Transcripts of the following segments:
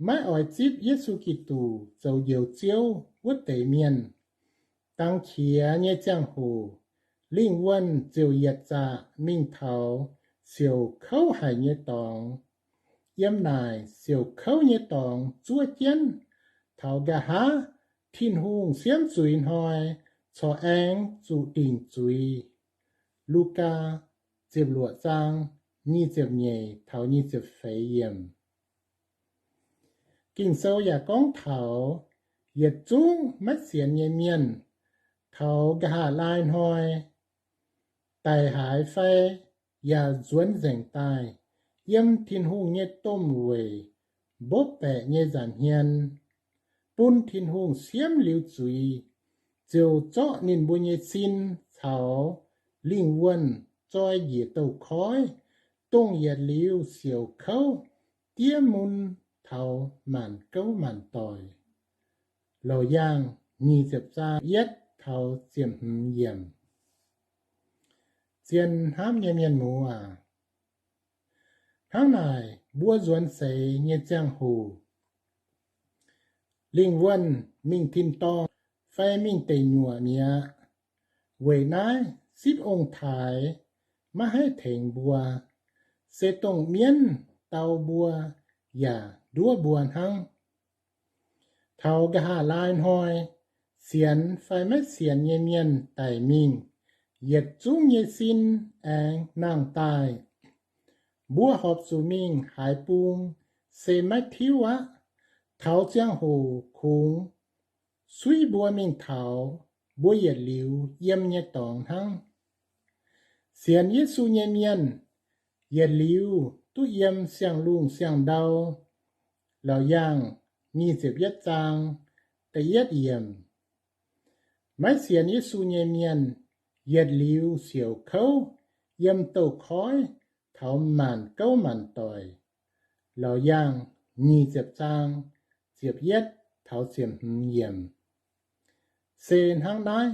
maiv oix zipv Yesu Giduc zoux Njoux Ziouv wuov deix mienh. Dangx qiex nyei ziangh hoc, lingh wuonh ziouc yietc zaqc mingh taux siouc kouv haic nyei dorngx. Yiem naaic siouc kouv nyei dorngx zuov jienv taux nqa'haav Tin-Hungh siemv zuiz hnoi corc aengx zuqc dingc zuiz. Lugaa ziepc luoqc zaang nyic ziepc nyeic taux nyic ziepc feix yiemc. Ging-Sou yaac gorngv taux yietc zungv maiv sienx nyei mienh taux nqa'haav laai hnoi daic haaix fai yaac nzuonx nzengc daaih yiem Tin-Hungh nyei domh weic mbopv baeqc nyei nza'hmien, bun Tin-Hungh siemv liuz zuiz, ziouc zorqv ninh mbuo nyei sin caux lingh wuonh zoi njiec douz-koiv, dongh yietc liuz siouc kouv diev mun taux maanc gouv maanc doic. Loz-Yaangh nyic ziepc zaang yietv taux ziepc hmz yiemc. Zien hnamv nyei mienh muoz aac, hnangv naaic mbuo nzuonx seix nyei ziangh hoc, lingh wuonh mingh tin-dorngh fai mingh deic nyuoqc mi'aqv. Weic naaiv sipv ong-taaix maiv haih tengx mbuo, se dongh mienv dau mbuo yaac nduov mbuo hnangv. Taux nqa'haav laai hnoi, sienx fai maiv sienx nyei mienh daic mingh, yietc zungv nyei sin aengx nangh daaih. Mbuo horpc zuqc mingh haaix bung se maiv tiuv aqv. Taux ziangh hoc kungx suiv mbuo mingh taux mbuo yietc liuz yiem nyei dorngx hnangv. Sienx Yesu nyei mienh yietc liuz duqv yiem siang-lungh siang-ndau. Laauc Yaangh nyic ziepc yietv zaang da'yietv yiemc. Maiv sienx Yesu nyei mienh yietc liuz siouc kouv yiem douz-koiv taux maanc gouv maanc doic. Laauc Yaangh nyic ziepc zaang ziepc yietv taux ziepc hmz yiemc. Se hnangv naaiv,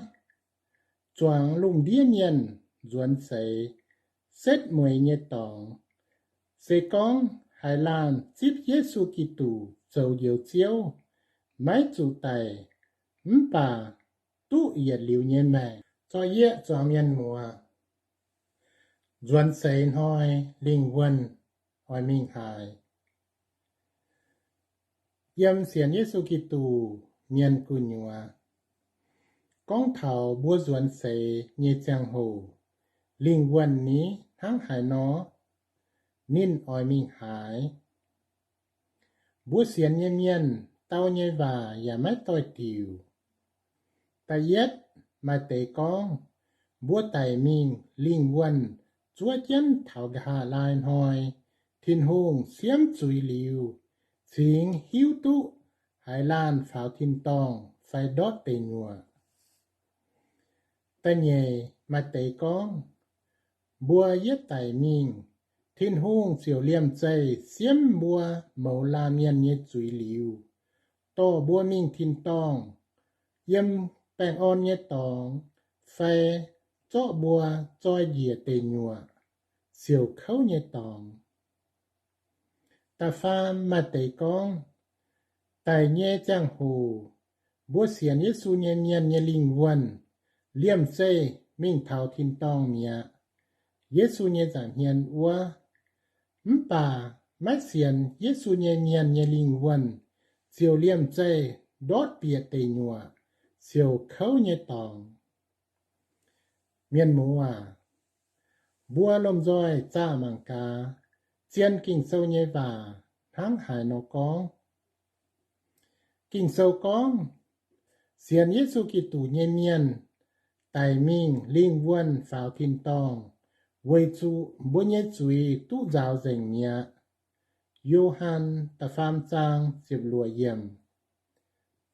zuangx lungh ndiev mienh nzuonx seix setv mueiz nyei dorngx, se gorngv haaix laanh zipv Yesu Giduc zoux Njoux Ziouv, maiv zuqc daic, mv baac duqv yietc liuz nyei maengc. Zorqv yieqv zuangx mienh muoz, nzuonx seix hnoi lingh wuonh oix mingh haaix? Yiem sienx Yesu Giduc mienh gu'nyuoz, gorngv taux mbuo nzuonx seix nyei ziangh hoc, lingh wuonh ni hnangv haaix nor, ninh oix mingh haaix? Mbuo sienx nyei mienh dau nyei waac yaac maiv doix-diuc. Da'yietv, maaih deix gorngv, mbuo daic mingh lingh wuonh zuov jienv taux nqa'haav laai hnoi, Tin-Hungh siemv zuiz liuz, cingx hiuv duqv haaix laanh faaux tin-dorngh fai ndortv deic nyuoqc. Da'nyeic, maaih deix gorngv, mbuo yietv daic mingh, Tin-Hungh ziouc liemh zeih siemv mbuo mouz laanh mienh nyei zuiz liuz, dorh mbuo mingh tin-dorngh, yiem baengh orn nyei dorngx, fai zorqv mbuo zoi njiec deic nyuoqc, siouc kouv nyei dorngx. Da'faam, maaih deix gorngv, daic nyei ziangh hoc, mbuo sienx Yesu nyei mienh nyei lingh wuonh liemh zeih mingh taux tin-dorngh mi'aqv, Yesu nyei nza'hmien wuov. Mv baac maiv sienx Yesu nyei mienh nyei lingh wuonh ziouc liemh zeih ndortv bieqc deic nyuoqc, siouc kouv nyei dorngx. Mienh muoz aac, mbuo lomh nzoih zaah mangc gaax, zien Ging-Sou nyei waac hnangv haaix nor gorngv. Ging-Sou gorngv, sienx Yesu Giduc nyei mienh daic mingh lingh wuonh faaux tin-dorngh, weic zuqc mbuo nyei zuiz duqv nzaaux nzengc mi'aqv. Yo^han da'faam zaang ziepc luoqc yiemc,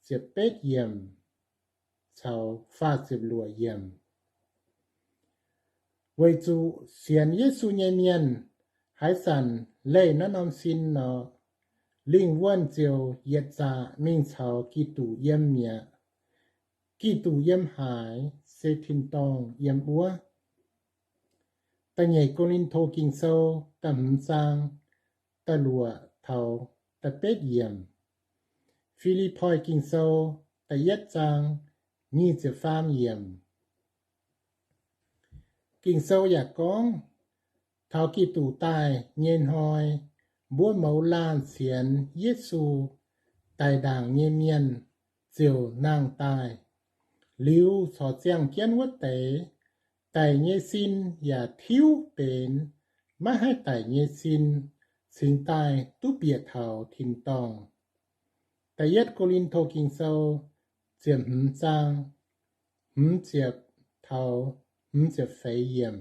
ziepc betv yiemc caux faah ziepc luoqc yiemc. Weic zuqc sienx Yesu nyei mienh haaix zanc leih naaiv norm sin nor, lingh wuonh ziouc yietc zaqc mingh caux Giduc yiem mi'aqv. Giduc yiem haaix, se tin-dorngh yiem wuov. Da'nyeic Ko^lin^to Ging-Sou da'hmz zaang da'luoqc taux da'betv yiemc. Fi^lipv^poi Ging-Sou da'yietv zaang nyic ziepc faam yiemc. Ging-Sou yaac gorngv, taux Giduc daaih nyei hnoi, mbuo mouz laanh sienx Yesu daic ndaangc nyei mienh ziouc nangh daaih, liuz corc ziangh jienv wuov deix. Daic nyei sin yaac tiuv benx maiv haih daic nyei sin, cingx daaih duqv bieqc taux tin-dorngh. Da'yietv Ko^lin^to Ging-Sou ziepc hmz zaang hmz ziepc taux hmz ziepc feix yiemc.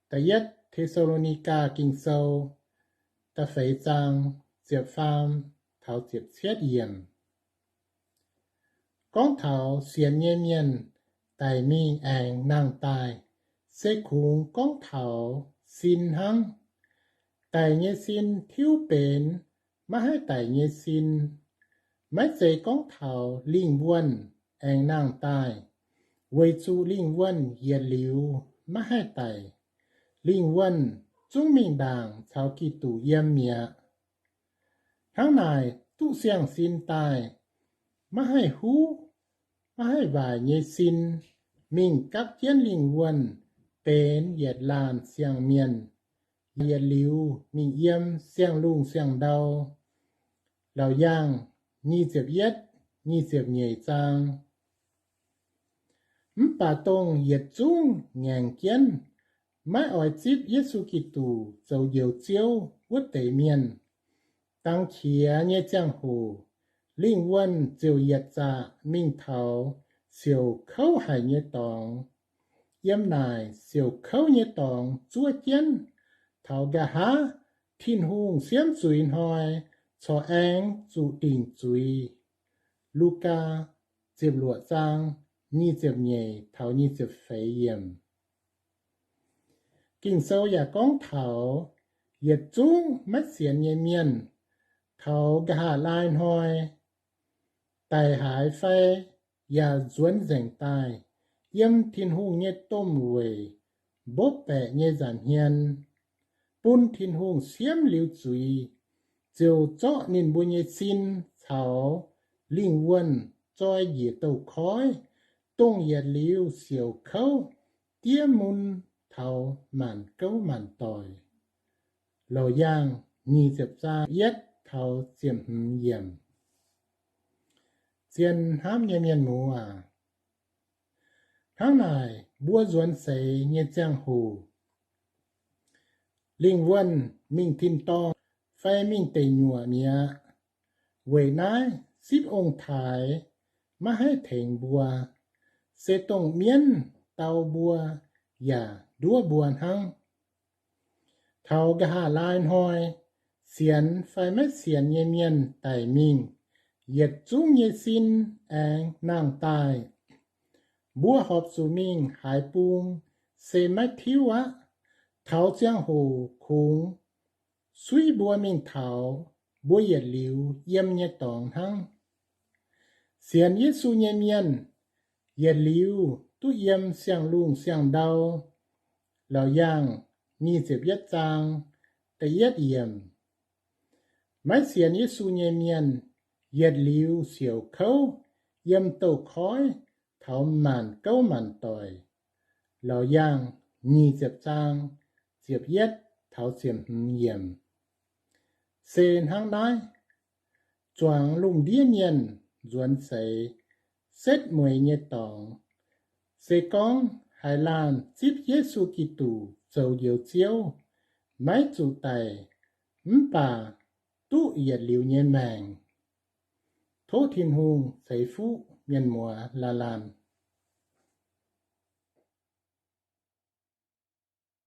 Da'yietv Te^saa^lo^ni^gaa Ging-Sou da'feix zaang ziepc faam taux ziepc cietv yiemc. Gorngv taux sienx nyei mienh daic mingh aengx nangh daaih, se kungx gorngv taux sin hnangv. Daic nyei sin tiuv benx maiv haih daic nyei sin, maiv zeiz gorngv taux lingh wuonh aengx nangh daaih, weic zuqc lingh wuonh yietc liuz maiv haih daic. Lingh wuonh zungv mingh ndaangc caux Giduc yiem mi'aqv. Hnangv naaic duqv siang-sin daaih, maiv haih huv, maiv haih waaic nyei sin, mingh gapv jienv lingh wuonh benx yietc laanh siang-mienh, yietc liuz mingh yiem siang-lungh siang-ndau. Laauc Yaangh nyic ziepc yietv, nyic ziepc nyeic zaang. Mv baac dongh yietc zungv ngaengc jienv maiv oix zipv Yesu Giduc zoux Njoux Ziouv wuov deix mienh, dangx qiex nyei ziangh hoc lingh wuonh ziouc yietc zaqc mingh taux siouc kouv haic nyei dorngx. Yiem naaic siouc kouv nyei dorngx zuov jienv, taux nqa'haav Tin-Hungh siemv zuiz hnoi corc aengx zuqc dingc zuiz. Lugaa ziepc luoqc zaang nyic ziepc nyeic taux nyic ziepc feix yiemc. Ging-Sou yaac gorngv taux yietc zungv maiv sienx nyei mienh taux nqa'haav laai hnoi daic haaix fai yaac nzuonx nzengc daaih yiem Tin-Hungh nyei domh weic mbopv baeqc nyei nza'hmien, bun Tin-Hungh siemv liuz zuiz, ziouc zorqv ninh mbuo nyei sin caux lingh wuonh zoi njiec douz-koiv, dongh yietc liuz siouc kouv diev mun taux maanc gouv maanc doic. Laauc Yaangh nyic ziepc zaang yietv taux ziepc hmz yiemc. Zien hnamv nyei mienh muoz aac, hnangv naaic mbuo nzuonx seix nyei ziangh hoc, lingh wuonh mingh tin-dorngh fai mingh deic nyuoqc mi'aqv. Weic naaiv sipv ong-taaix maiv haih tengx mbuo, se dongh mienv dau mbuo yaac nduov mbuo hnangv. Taux nqa'haav laai hnoi, sienx fai maiv sienx nyei mienh daic mingh, yietc zungv nyei sin aengx nangh daaih. Mbuo horpc zuqc mingh haaix bung se maiv tiuv aqv. Taux ziangh hoc kungx suiv mbuo mingh taux mbuo yietc liuz yiem nyei dorngx hnangv. Sienx Yesu nyei mienh yietc liuz duqv yiem siang-lungh siang-ndau. Laauc Yaangh nyic ziepc yietv zaang da'yietv yiemc. Maiv sienx Yesu nyei mienh yietc liuz siouc kouv yiem douz-koiv taux maanc gouv maanc doic. Laauc Yaangh nyic ziepc zaang ziepc yietv taux ziepc hmz yiemc. Se hnangv naaiv, zuangx lungh ndiev mienh nzuonx seix setv mueiz nyei dorngx, se gorngv haaix laanh zipv Yesu Giduc zoux Njoux Ziouv, maiv zuqc daic, mv baac duqv yietc liuz nyei maengc. Tov Tin-Hungh ceix fuqv mienh muoz laanh laanh.